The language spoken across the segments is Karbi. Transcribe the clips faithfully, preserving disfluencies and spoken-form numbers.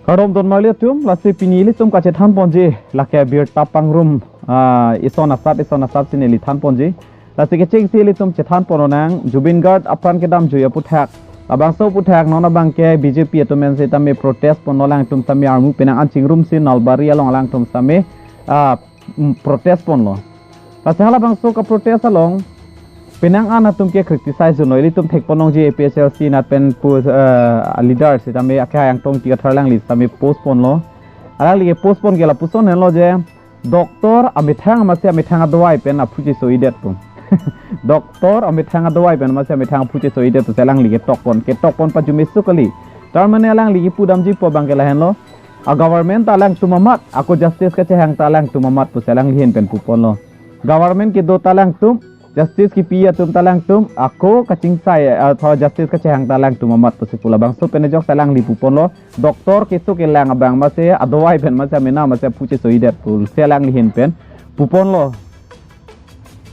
Kardom don marli atum, lasi pini ilitum kachethan ponji, lake birta pangrum, ah, ison asap, ison asap si neli than ponji. Lasi kechengsi ilitum chethan pon lonang, Zubeen Garg apran kedamjui aputhak. Labangso aputhak non abangke B J P atum pen sitame protest ponlo, alangtum sitame armu penang an chingrumsi Nalbari along alangtum sitame, ah, mm, protest ponlo. Lasi halabangso kaprotest along penang an atum ke criticize dunlo, ilitum thek pon longji A P H L C nat pen pu, eh, leader sitame Akhai Angtong Ingti Kathar alangli sitame post ponlo. Alangli ke post pon ke lapuson henlo je, doctor amethang amatsi amethang adawai pen aphu cheso-idet pu. Doctor amethang adawai pen amatsi amethang aphu cheso-idet pusi alangli ketok pon, ketok pon pajume su kali. Tar mane alangli kipu damji pu abangke lahenlo, a government ta alangtum amat, ako justice kachehang ta alangtum amat pusi alangli ahin pen pu ponlo. Government kedo ta alangtum, justice kipi atum ta alangtum, ako kachingsai, eh, atho justice kachehang ta alangtum amat pusi pu, labangso pen ajoksi alangli pu ponlo. Doctor keso kelang abang amatsi adawai pen amatsi amena amatsi aphu cheso-idet pusi alangli ahin pen pu ponlo.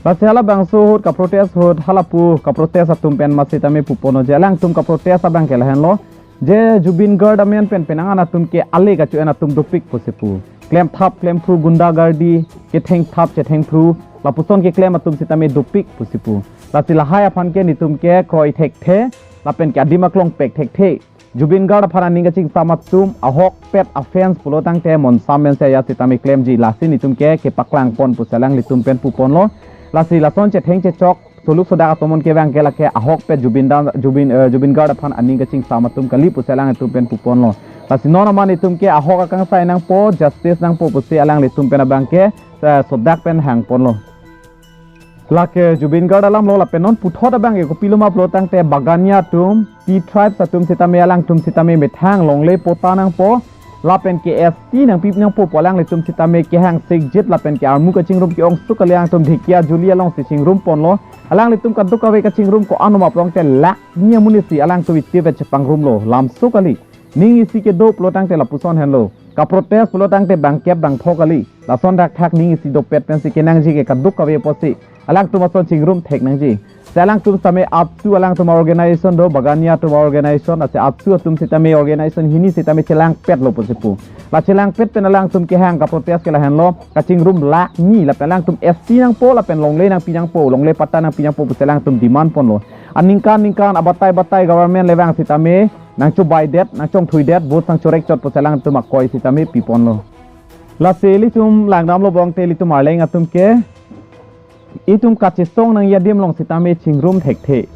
Lasi halabangso ahut kaprotest ahut, halapu kaprotest atum pen amatsi sitame pu ponlo je, alangtum kaprotest abangke lahenlo je, Zubeen Garg amen pen penang an atum ke ale kacho-en atum dopik pusi pu. Klemthap klemphru, gundagardi, kethengthap chethengphru, lapuson keklem atum sitame dopik pusi pu. Lasi lahai aphan ke netum ke kroi thekthe, lapen ke adim aklong pek thekthe. Zubeen Garg aphan aning kachingsam atum ahokpet a-fans pulo tangte monsam mense ya sitame klemji, lasi netum ke kepaklang pon pusi alanglitum pen pu ponlo. Lasi lason chetheng chechok, soluk sodak atum an ke abangke lake ahokpet Zubeen Dan, Zubeen, eh, Zubeen Garg aphan aning kachingsam atum kali pusi alanglitum pen pu ponlo. Lasi non amat netum ke ahok akangsai nangpo, justice nangpo pusi alanglitum pen abangke, eh, sodak pen hang ponlo. Lake Zubeen Garg alamlo, lapen non puthot abangke kopilo ma pulo tangte Bagania atum, Tea Tribes atum sitame alangtum sitame methang longle patta nangpo, lapen ke S T nangpi nangpo pu alanglitum sitame kehang sikjit lapen ke armu kachingrum ke-ong su kali, alangtum Dhekijuli alongsi chingrum ponlo. Alanglitum kadokave kachingrum ko-an ma pulo tangte lakh ni amonit si alangtum itivet chepangrumlo, lam su kali. Ning isi kedo pulo tangte lapuson henlo. Kaprotest pulo tangte bangkep bangpho kali. Lason thakthak ning isi dopet pensi kenangji ke kadokave apotsi alangtum ason chingrum thek nangji. Si alangtum sitame ABSU alangtum a-organization do, Bagania atum a-organization, lasi ABSU atum sitame organization hini sitame chelangpetlo pusi pu. La chelangpet pen alangtum kehang kaprotest ke lahenlo, kachingrum lakh ni, lapen alangtum S T nangpo, lapen longle nangpi nangpo, longle patta nangpi nangpo pusi alangtum demand ponlo. Aningkan ningkan abatai batai government le vang sitame nangchobaidet, nangchongthuidet, vote sang chorek chot pusi alangtum akoi sitame pi ponlo. Lasi ilitum langdamlo pulo tangte ilitum Arleng atum ke, itum kachesong nangji adim along sitame chingrum thekthe.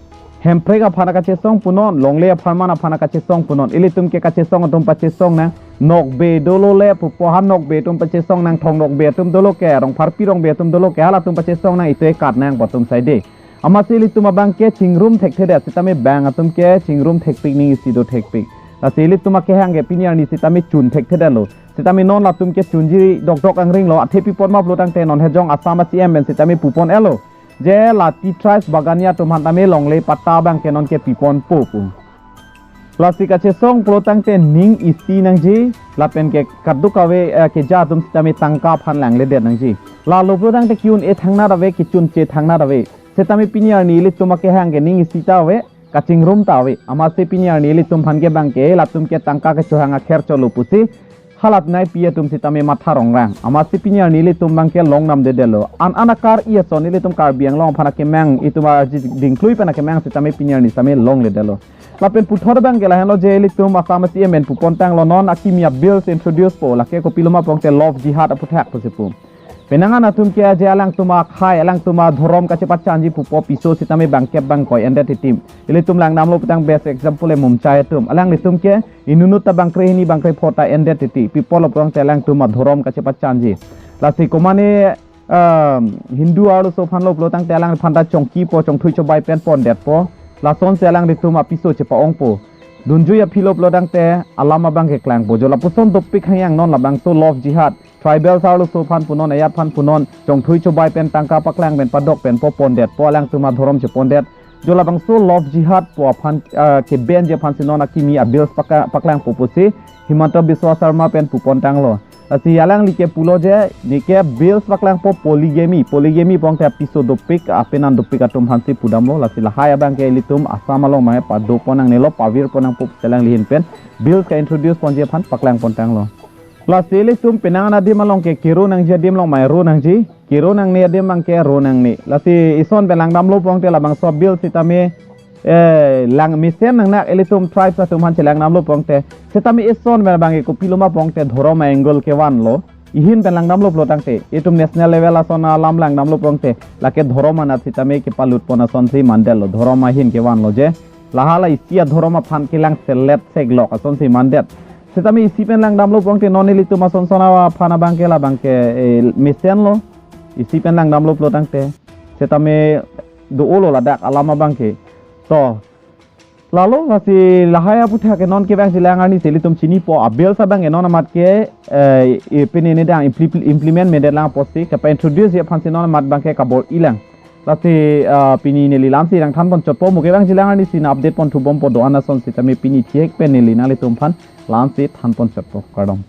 Hemprek aphan kachesong punon, longle apharman aphan kachesong punon. Ilitum ke kachesong atum pachesong nang, nokbe dolo le pupo, ha nokbe atum pachesong nang, thong nokbe atum dolo ke, Rongpharpi Rongbe atum dolo ke, halatum pachesong nang, ite kat nang pu atum saide. Amatsi ilitum abangke chingrum thekthedet, sitame bang atum ke chingrum thekpik, ning isi do thekpik. Lasi ilitum akehang ke pini arni sitame chun thekthedetlo. Sitame non latum ke chunji dokdok angringlo, athe pi apot ma pulo tangte non hejong Assam a-C M pen sitame pu pon-etlo je la Tea Tribes Bagania atum aphan tame longle patta abangke non ke pi ponpo pu. Lasi kachesong pulo tangte ning isi nangji, lapen ke kadokave, eh, keja atum sitame tangka aphan langledet nangji. Lalo pulo tangte ki-un-e thangnat ave, kechunche thangnat ave. Sitame pini arni ilitum akehang ke ning isi ta ave, kachingrum ta ave. Amatsi pini arni ilitum aphan ke abangke latum ke tangka kechohang akherchotlo pusi halat naipi atum sitame matha rongrang. Amatsi pini arni ilitum abangke longnamdedetlo. An an akar-i ason ilitum Karbi Anglong aphan akemang, itum arji dingklui pen akemang sitame pini arni sitame longledetlo. Lapen puthot abangke lahenlo je ilitum Assam a-C M pen pu pontanglo, non akimi a-bills introduce po, lake kopilo ma pulo tangte Love Jihad aputhak pusi pu. Penang an atum ke je alangtum akhei, alangtum adhorom kachepachanji pupo piso sitame bangkep bangkoi endet itim. Ilitum langdamlo pulo tang best example le Mumchai atum. Alanglitum ke inut inut ta bangkre hini bangkre pho ta endet iti. Pi apotlo pulo tangte alangtum adhorom kachepachanji. Lasi komane, ah, Hindu arloso aphanlo pulo tangte alangliphan ta chongkipo, chongthui chobai pen pondetpo. Lasonsi alanglitum apiso chepa-ongpo. Dunjui aphi lo pulo tangte alam abangke klangpo. Jo lapuson dopik hangyang non labangso Love Jihad. Tribals arloso aphan punon, ajat aphan punon, chongthui chobai pen tangka paklang pen padok pen po pondetpo, alangtum adhorom chepondet. Jo labangso Love Jihad pu aphan, ah, ke-ban-ji aphansi non akimi a-bills paka-, paklangpo pusi Himanta Biswa Sarma pen pu pontanglo. Lasi alangli ke pulo je, neke bills paklangpo polygamy, polygamy pongte apiso dopik, apenan dopik atum aphansi pudamlo, lasi lahai abangke ilitum Assam along mai padopon nangnelo, pavirpon nangpo pu alangli ahin pen bills ka-introduce ponji aphan paklangpon tanglo. Lasi ilitum penang an adim along ke kero nangji adim along mai ro nangji, kero nangne adim abangke ro nangne. Lasi ison pen langdamlo pongte labangso abill sitame eh, lang mesen nangnak ilitum tribes atum aphan chelangdamlo pongte. Sitame ison pen abangke kopilo ma pongte dhorom a-angle kevanlo. Ihin pen langdamlo pulo tangte. Itum national level ason alam langdamlo pongte, lake dhorom anat sitame kepalutpon asonsi mandetlo. Dhorom ahin kevanlo je. Lahala isi adhorom aphan kelang selet seglok asonsi mandet. Sitame isi pen langdamlo pongte non ilitum ason son aphan abangke labangke, eh, mesenlo. Isi pen langdamlo pulo tangte. Sitame do-olo ladak alam abangke. To, lalo lasi lahai aputhak ke non kevangji alang arnisi ilitum chinipo, abill abangke non amat ke, eh, i pini neli dang impli-, implement medet lang apotsi kapa-introduce ji aphansi non amat abangke kabor-ilang. Lasi, ah, pini neli la-ansi nangthanpon chotpo, mo kevangji alang arnisi nang-update pon thubompo do-an ason sitame pini thihek pen neli nanglitum aphan la-ansi thanpon chotpo, kardom.